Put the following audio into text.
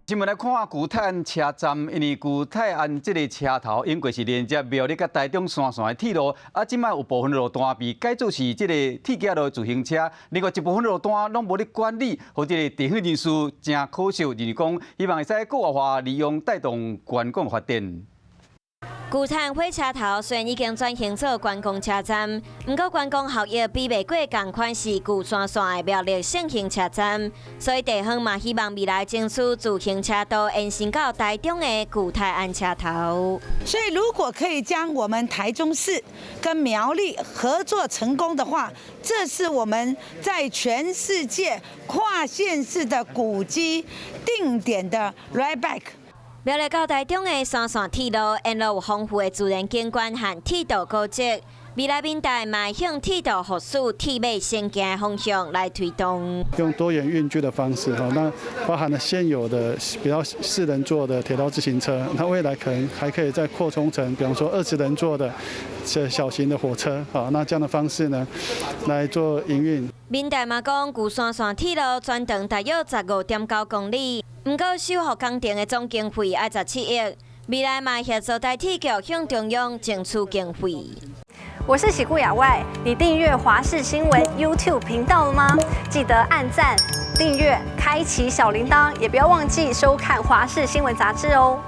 新聞來看舊泰安車站，因為舊泰安這个車頭應該是連接苗栗佮台中山線的鐵路，啊，這擺有部分路段被改做是這个鐵仔路自行車，另外一部分路段攏無咧管理，予這个地方人士誠可惜，就是講希望會使閣活化利用，帶動觀光發展。舊泰安火車頭雖然已經轉型做觀光車站，毋過觀光效益比袂過仝款是舊山線的苗栗勝興車站，所以地方嘛希望未來爭取自行車道延伸到台中的舊泰安車頭。所以如果可以將我們台中市跟苗栗合作成功的話，這是我們在全世界跨縣市的古蹟定點的 ride bike。苗栗到台中的山線鐵路，沿路有豐富的自然景觀和鐵道古蹟。未來民代嘛向鐵道復甦、鐵馬先行的方向來推動。用多元運具的方式，哈，那包含了現有的比較四人座的鐵道自行車，那未來可能還可以再擴充成，比方說20人座的這小型的火車，好，那這樣的方式呢，來做營運。民代嘛講，舊山線鐵路全長大約15.9公里，毋過修復工程的總經費愛17億，未來嘛協助台鐵局向中央爭取經費。我是喜顧亞外，你訂閱華視新聞 YouTube 頻道了嗎？記得按讚、訂閱、開啟小鈴鐺，也不要忘記收看華視新聞雜誌哦。